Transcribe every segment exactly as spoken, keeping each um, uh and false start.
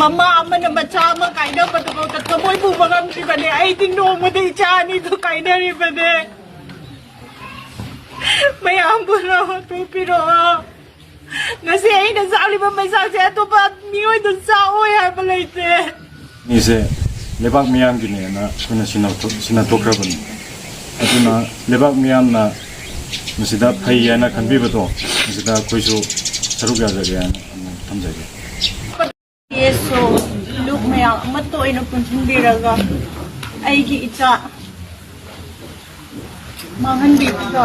ꯃꯃꯥ ꯑꯃꯅ ꯃꯆꯥ ꯑꯃ ꯀꯥꯏꯅꯕꯗꯨꯐꯥꯎꯗ ꯊꯃꯣꯏ ꯄꯨꯕ ꯉꯝꯗ꯭ꯔꯤꯕꯅꯦ꯫ ꯑꯩꯗꯤ ꯅꯣꯡꯃꯗ ꯏꯆꯥ ꯑꯅꯤꯗꯨ ꯀꯥꯏꯅꯔꯤꯕꯅꯦ꯫ ꯃꯌꯥꯝ ꯄꯨꯝꯅꯃꯛ ꯊꯣꯛꯄꯤꯔꯛꯑꯣ꯫ ꯉꯁꯤ ꯑꯩꯅ ꯆꯥꯛꯂꯤꯕ ꯃꯩꯁꯥꯁꯦ ꯑꯇꯣꯞꯄ ꯃꯤꯑꯣꯏꯗ ꯆꯥꯛꯑꯣꯏ ꯍꯥꯏꯕ ꯂꯩꯇꯦ꯫ ꯑꯅꯤꯁꯦ ꯂꯩꯕꯥꯛ ꯃꯤꯌꯥꯝꯒꯤꯅꯦꯅ ꯑꯩꯈꯣꯏꯅ ꯁꯤꯟꯅꯊꯣꯛ- ꯁꯤꯟꯅꯊꯣꯛꯈ꯭ꯔꯕꯅꯤ꯫ ꯑꯗꯨꯅ ꯂꯩꯕꯥꯛ ꯃꯤꯌꯥꯝꯅ ꯃꯁꯤꯗ ꯐꯩ ꯍꯥꯏꯅ ꯈꯟꯕꯤꯕꯗꯣ, ꯃꯁꯤꯗ ꯑꯩꯈꯣꯏꯁꯨ ꯁꯔꯨꯛ ꯌꯥꯖꯒꯦ ꯍꯥꯏꯅ ꯑꯃꯨꯛ ꯊꯝꯖꯒꯦ꯫ ꯑꯦꯁꯣ ꯂꯨꯞ ꯃꯌꯥꯝ ꯑꯃꯠꯇ ꯑꯣꯏꯅ ꯄꯨꯟꯁꯤꯟꯕꯤꯔꯒ ꯑꯩꯒꯤ ꯏꯆꯥ ꯃꯥꯡꯍꯟꯕꯤꯕꯗ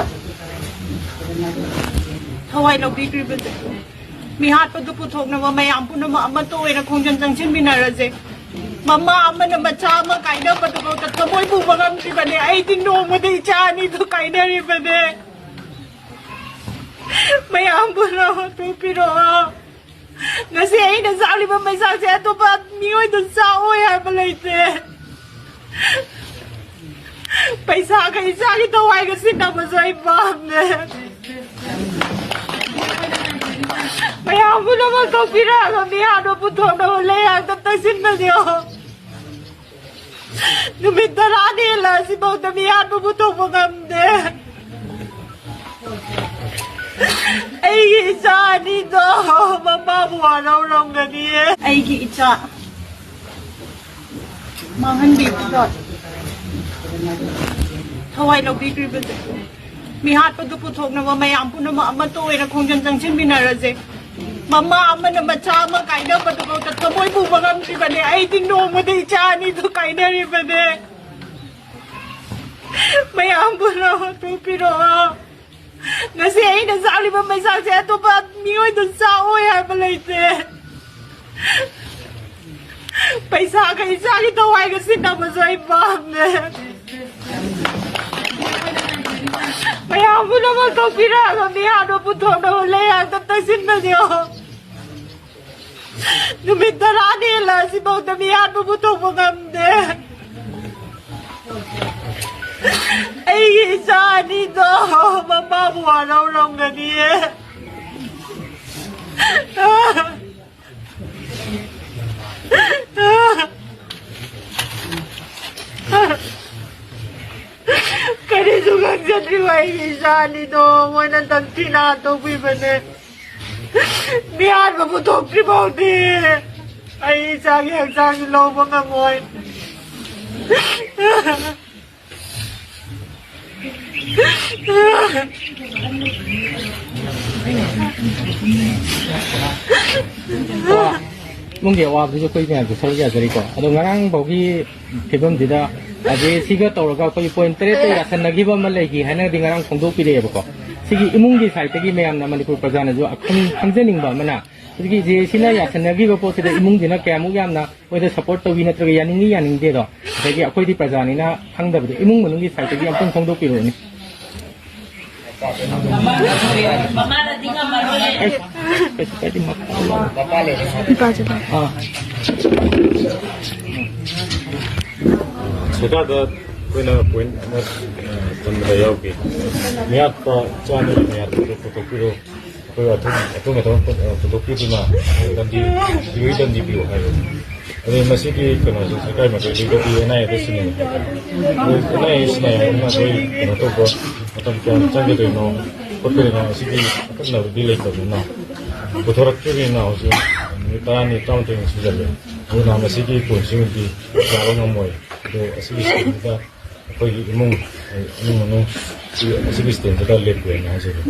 ꯊꯋꯥꯏ ꯂꯧꯕꯤꯈ꯭ꯔꯤꯕꯁꯦ, ꯃꯤꯍꯥꯠꯄꯗꯨ ꯄꯨꯊꯣꯛꯅꯕ ꯃꯌꯥꯝ ꯄꯨꯝꯅꯃꯛ ꯑꯃꯠꯇ ꯑꯣꯏꯅ ꯈꯣꯡꯖꯪ ꯆꯪꯁꯤꯟꯃꯤꯟꯅꯔꯁꯦ꯫ ꯃꯃꯥ ꯑꯃꯅ ꯃꯆꯥ ꯑꯃ ꯀꯥꯏꯅꯕꯗꯨꯐꯥꯎꯗ ꯊꯃꯣꯏ ꯄꯨꯕ ꯉꯝꯗ꯭ꯔꯤꯕꯅꯦ꯫ ꯑꯩꯗꯤ ꯅꯣꯡꯃꯗ ꯏꯆꯥ ꯑꯅꯤꯗꯨ ꯀꯥꯏꯅꯔꯤꯕꯅꯦ꯫ ꯃꯌꯥꯝ ꯄꯨꯝꯅꯃꯛ ꯊꯣꯛꯄꯤꯔꯛꯑꯣ꯫ ꯉꯁꯤ ꯑꯩꯅ ꯆꯥꯛꯂꯤꯕ ꯃꯩꯁꯥꯁꯦ ꯑꯇꯣꯞꯄ ꯃꯤꯑꯣꯏꯗ ꯆꯥꯛꯑꯣꯏ ꯍꯥꯏꯕ ꯂꯩꯇꯦ꯫ ꯄꯩꯁꯥꯒ ꯏꯆꯥꯒꯤ ꯊꯋꯥꯏꯒ ꯁꯤꯟꯅꯕꯁꯨ ꯑꯩ ꯄꯥꯝꯗꯦ꯫ ꯃꯌꯥꯝ ꯄꯨꯝꯅꯃꯛ ꯊꯣꯛꯄꯤꯔꯛꯑꯒ ꯃꯤꯍꯥꯠꯄ ꯄꯨꯊꯣꯛꯅꯕ ꯂꯩꯔꯥꯛꯇ ꯇꯛꯁꯤꯟꯕꯁꯦ꯫ ꯅꯨꯃꯤꯠ ꯇꯔꯥꯅꯤ ꯍꯦꯜꯂꯛꯑꯁꯤꯐꯥꯎꯗ ꯃꯤꯍꯥꯠꯄ ꯄꯨꯊꯣꯛꯄ ꯉꯝꯗꯦ꯫ ꯑꯩꯒꯤ ꯏꯆꯥ ꯑꯅꯤꯗꯣ ꯃꯃꯥꯕꯨ ꯋꯥꯔꯧꯔꯝꯒꯅꯤꯌꯦ꯫ ꯑꯩꯒꯤ ꯏꯆꯥ ꯃꯥꯡꯍꯟꯕꯤꯕꯗꯣ ꯊꯋꯥꯏ ꯂꯧꯕꯤꯈ꯭ꯔꯤꯕꯁꯦ, ꯃꯤꯍꯥꯠꯄꯗꯨ ꯄꯨꯊꯣꯛꯅꯕ ꯃꯌꯥꯝ ꯄꯨꯝꯅꯃꯛ ꯑꯃꯠꯇ ꯑꯣꯏꯅ ꯈꯣꯡꯖꯪ ꯆꯪꯁꯤꯟꯃꯤꯟꯅꯔꯁꯦ꯫ ꯃꯃꯥ ꯑꯃꯅ ꯃꯆꯥ ꯑꯃ ꯀꯥꯏꯅꯕꯗꯨꯐꯥꯎꯗ ꯊꯃꯣꯏ ꯄꯨꯕ ꯉꯝꯗ꯭ꯔꯤꯕꯅꯦ꯫ ꯑꯩꯗꯤ ꯅꯣꯡꯃꯗ ꯏꯆꯥ ꯑꯅꯤꯗꯨ ꯀꯥꯏꯅꯔꯤꯕꯅꯦ꯫ ꯃꯌꯥꯝ ꯄꯨꯝꯅꯃꯛ ꯊꯣꯛꯄꯤꯔꯛꯑꯣ꯫ ꯉꯁꯤ ꯑꯩꯅ ꯆꯥꯛꯂꯤꯕ ꯃꯩꯁꯥꯁꯦ ꯑꯇꯣꯞꯄ ꯃꯤꯑꯣꯏꯗ ꯆꯥꯛꯑꯣꯏ ꯍꯥꯏꯕ ꯂꯩꯇꯦ꯫ ꯄꯩꯁꯥꯒ ꯏꯆꯥꯒꯤ ꯊꯋꯥꯏꯒ ꯁꯤꯟꯅꯕꯁꯨ ꯑꯩ ꯄꯥꯝꯗꯦ꯫ ꯃꯌꯥꯝ ꯄꯨꯝꯅꯃꯛ ꯊꯣꯛꯄꯤꯔꯛꯑꯒ ꯃꯤꯍꯥꯠꯄ ꯄꯨꯊꯣꯛꯅꯕ ꯂꯩꯔꯥꯛꯇ ꯇꯛꯁꯤꯟꯕꯁꯦ꯫ ꯅꯨꯃꯤꯠ ꯇꯔꯥꯅꯤ ꯍꯦꯜꯂꯛꯑꯁꯤꯐꯥꯎꯗ ꯃꯤꯍꯥꯠꯄ ꯄꯨꯊꯣꯛꯄ ꯉꯝꯗꯦ꯫ ꯑꯩꯒꯤ ꯏꯆꯥ ꯑꯅꯤꯗꯣ ꯃꯄꯥꯕꯨ ꯋꯥꯔꯧꯔꯝꯒꯅꯤꯌꯦ꯫ ꯄꯤꯕꯤꯌꯨ, ꯑꯩꯒꯤ ꯏꯆꯥ ꯑꯅꯤꯗꯣ ꯃꯣꯏꯅ ꯇꯝꯊꯤꯅ ꯍꯥꯠꯇꯣꯛꯄꯤꯕꯅꯦ꯫ ꯃꯤꯍꯥꯠꯄ ꯄꯨꯊꯣꯛꯇ꯭ꯔꯤ ꯐꯥꯎꯗꯤ ꯑꯩ ꯏꯆꯥꯒꯤ ꯍꯛꯆꯥꯡꯁꯨ ꯂꯧꯕ ꯉꯝꯃꯣꯏ꯫ ꯏꯃꯨꯡꯒꯤ ꯑꯋꯥꯕꯗꯨꯁꯨ ꯑꯩꯈꯣꯏ ꯃꯌꯥꯝꯁꯨ ꯁꯔꯨꯛ ꯌꯥꯖꯔꯤꯀꯣ꯫ ꯑꯗꯣ ꯉꯔꯥꯡ ꯐꯥꯎꯒꯤ ꯐꯤꯕꯝꯁꯤꯗ ꯍꯧꯖꯤꯛ ꯁꯤꯒ ꯇꯧꯔꯒ ꯑꯩꯈꯣꯏ ꯄꯣꯏꯟ ꯇꯔꯦꯠꯇ ꯌꯥꯁꯟꯅꯈꯤꯕ ꯑꯃ ꯂꯩꯈꯤ ꯍꯥꯏꯅꯗꯤ ꯉꯔꯥꯡ ꯐꯣꯡꯗꯣꯛꯄꯤꯔꯛꯑꯦꯕꯀꯣ꯫ ꯁꯤꯒꯤ ꯏꯃꯨꯡꯒꯤ ꯁꯥꯏꯠꯇꯒꯤ ꯃꯌꯥꯝꯅ, ꯃꯅꯤꯄꯨꯔ ꯄ꯭ꯔꯖꯥꯅꯁꯨ ꯑꯈꯪ-, ꯈꯪꯖꯅꯤꯡꯕ ꯑꯃꯅ, ꯍꯧꯖꯤꯛꯀꯤ ꯖꯦ ꯁꯤꯅ ꯌꯥꯁꯟꯅꯈꯤꯕ ꯄꯣꯠꯁꯤꯗ ꯏꯃꯨꯡꯁꯤꯅ ꯀꯌꯥꯃꯨꯛ ꯌꯥꯝꯅ ꯃꯣꯏꯗ ꯁꯞꯄꯣꯔꯠ ꯇꯧꯕꯤ ꯅꯠꯇ꯭ꯔꯒ ꯌꯥꯅꯤꯡꯉꯤ ꯌꯥꯅꯤꯡꯗꯦꯗꯣ, ꯑꯗꯒꯤ ꯑꯩꯈꯣꯏꯗꯤ ꯄ꯭ꯔꯖꯥꯅꯤꯅ ꯈꯪꯗꯕꯗꯣ, ꯏꯃꯨꯡ ꯃꯅꯨꯡꯒꯤ ꯁꯥꯏꯠꯇꯒꯤ ꯑꯃꯨꯛꯇꯪ ꯐꯣꯡꯗꯣꯛꯄꯤꯔꯛꯑꯣꯅꯦ꯫ ꯃꯃꯥꯅꯗꯤ ꯉꯝꯃꯔꯣꯏꯌꯦ꯫ ꯑꯩꯁ, ꯀꯩꯁꯨ ꯀꯥꯏꯗꯦ, ꯃꯄꯥ ꯂꯩꯔꯦ꯫ ꯃꯄꯥꯁꯨ ꯂꯩ꯫ ꯑꯥ꯫ ꯁꯔꯀꯥꯔꯗ ꯑꯩꯈꯣꯏꯅ ꯄꯣꯏꯟ ꯑꯃ, ꯑ, ꯊꯝꯕꯗ ꯌꯥꯎꯈꯤ꯫ ꯃꯤꯌꯥꯠꯄ ꯆꯥꯅꯕ ꯃꯤꯌꯥꯠꯄꯗꯨ ꯄꯨꯊꯣꯛꯄꯤꯔꯣ꯫ ꯑꯩꯈꯣꯏ ꯑꯊꯨꯝ-, ꯑꯊꯨꯝ ꯑꯊꯨꯝ ꯄꯨ-, ꯑ, ꯄꯨꯊꯣꯛꯄꯤꯗꯨꯅ ꯗꯟꯗꯤ, ꯊꯤꯕꯒꯤ ꯗꯟꯗꯤ ꯄꯤꯌꯨ ꯍꯥꯏꯕꯅꯤ꯫ ꯑꯗꯩ ꯃꯁꯤꯒꯤ ꯀꯩꯅꯣꯁꯦ ꯁꯔꯀꯥꯔ ꯃꯥꯏꯀꯩꯗꯒꯤꯗꯤ ꯑꯦꯟ ꯑꯥꯏ ꯑꯦꯗ ꯁꯤꯟꯅꯩ ꯍꯥꯏꯕꯅꯤ꯫ ꯑꯗꯨ ꯑꯦꯟ ꯑꯥꯏ ꯑꯦ ꯁꯤꯟꯅꯩ ꯍꯥꯏꯕꯅꯤꯅ ꯑꯩꯈꯣꯏ ꯀꯩꯅꯣ ꯇꯧꯕ ꯃꯇꯝ ꯀꯌꯥꯝ ꯆꯪꯒꯗꯣꯏꯅꯣ ꯈꯣꯠꯀꯗꯣꯏꯅꯣ ꯑꯁꯤꯒꯤ ꯑꯀꯛꯅꯕꯗꯤ ꯂꯩꯇꯕꯅꯤꯅ ꯄꯨꯊꯣꯔꯛꯇ꯭ꯔꯤꯕꯅꯤꯅ ꯍꯧꯖꯤꯛ ꯅꯨꯃꯤꯠ ꯇꯔꯥꯅꯤ, ꯇꯔꯥꯃꯥꯊꯣꯏꯅꯤ ꯁꯨꯖꯜꯂꯦ꯫ ꯑꯗꯨꯅ ꯃꯁꯤꯒꯤ ꯄꯣꯏꯟꯁꯤꯃꯗꯤ ꯌꯥꯕ ꯉꯝꯃꯣꯏ꯫ ꯑꯗꯣ ꯑꯁꯤꯒꯤ ꯁꯤꯟꯕꯗ ꯑꯩꯈꯣꯏꯒꯤ ꯏꯃꯨꯡ, ꯏꯃꯨꯡ ꯃꯅꯨꯡ, ꯁꯤ, ꯑꯁꯤꯒꯤ ꯁ꯭ꯇꯦꯟꯁꯤꯗ ꯂꯦꯞꯄꯦꯅ ꯍꯥꯏꯖꯒꯦ꯫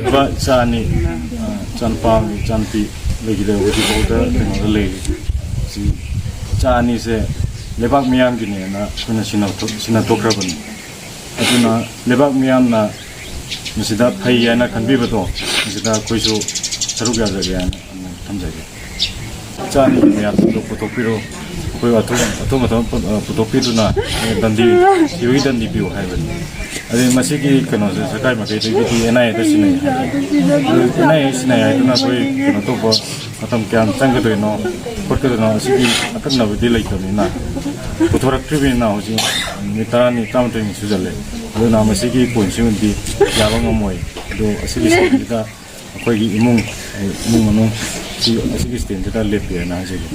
ꯂꯨꯄꯥ ꯏꯆꯥ ꯑꯅꯤ, ꯑ, ꯏꯆꯥꯅꯨꯄꯥ ꯑꯃꯒ ꯏꯆꯥꯅꯨꯄꯤ ꯂꯩꯈꯤꯗꯦ, ꯍꯧꯖꯤꯛꯐꯥꯎꯗ ꯀꯩꯅꯣꯗ ꯂꯩꯔꯤ꯫ ꯁꯤ ꯏꯆꯥ ꯑꯅꯤꯁꯦ ꯂꯩꯕꯥꯛ ꯃꯤꯌꯥꯝꯒꯤꯅꯦꯅ ꯑꯩꯈꯣꯏꯅ ꯁꯤꯟꯅ-, ꯁꯤꯟꯅꯊꯣꯛꯈ꯭ꯔꯕꯅꯤ꯫ ꯑꯗꯨꯅ ꯂꯩꯕꯥꯛ ꯃꯤꯌꯥꯝꯅ ꯃꯁꯤꯗ ꯐꯩ ꯍꯥꯏꯅ ꯈꯟꯕꯤꯕꯗꯣ, ꯃꯁꯤꯗ ꯑꯩꯈꯣꯏꯁꯨ ꯁꯔꯨꯛ ꯌꯥꯖꯒꯦ ꯍꯥꯏꯅ ꯑꯃꯨꯛ ꯊꯝꯖꯒꯦ꯫ ꯏꯆꯥ ꯑꯅꯤꯒꯤ ꯃꯌꯥꯝꯁꯤꯡꯗꯣ ꯄꯨꯊꯣꯛꯄꯤꯔꯣ꯫ ꯑꯩꯈꯣꯏ ꯑꯊꯨꯝ-, ꯑꯊꯨꯝ ꯑꯊꯨꯝ ꯄꯨ-, ꯑ, ꯄꯨꯊꯣꯛꯄꯤꯗꯨꯅ, ꯑ, ꯗꯟꯗꯤ, ꯊꯤꯕꯒꯤ ꯗꯟꯗꯤ ꯄꯤꯌꯨ ꯍꯥꯏꯕꯅꯤ꯫ ꯑꯗꯩ ꯃꯁꯤꯒꯤ ꯀꯩꯅꯣꯁꯦ ꯁꯔꯀꯥꯔ ꯃꯥꯏꯀꯩꯗꯒꯤꯗꯤ and I aid ꯁꯤꯟꯅꯩ high. And I A ꯁꯤꯟꯅꯩ ꯍꯥꯏꯗꯨꯅ ꯑꯩꯈꯣꯏ ꯀꯩꯅꯣ ꯇꯧꯕ ꯃꯇꯝ ꯀꯌꯥꯝ ꯆꯪꯒꯗꯣꯏꯅꯣ ꯈꯣꯠꯀꯗꯣꯏꯅꯣ ꯑꯁꯤꯒꯤ ꯑꯀꯛꯅꯕꯗꯤ ꯂꯩꯇꯕꯅꯤꯅ, ꯄꯨꯊꯣꯔꯛꯇ꯭ꯔꯤꯕꯅꯤꯅ ꯍꯧꯖꯤꯛ ꯅꯨꯃꯤꯠ ꯇꯔꯥꯅꯤ, ꯇꯔꯥꯃꯥꯊꯣꯏꯅꯤ ꯁꯨꯖꯜꯂꯦ꯫ ꯑꯗꯨꯅ ꯃꯁꯤꯒꯤ ꯄꯣꯏꯟꯁꯤꯃꯗꯤ ꯌꯥꯕ ꯉꯝꯃꯣꯏ꯫ ꯑꯗꯣ ꯑꯁꯤꯒꯤ ꯁꯤꯟꯕꯁꯤꯗ ꯑꯩꯈꯣꯏꯒꯤ ꯏꯃꯨꯡ, ꯏꯃꯨꯡ ꯃꯅꯨꯡ ꯁꯤ ꯑꯁꯤꯒꯤ ꯁ꯭ꯇꯦꯟꯁꯤꯗ ꯂꯦꯞꯄꯦꯅ ꯍꯥꯏꯖꯒꯦ꯫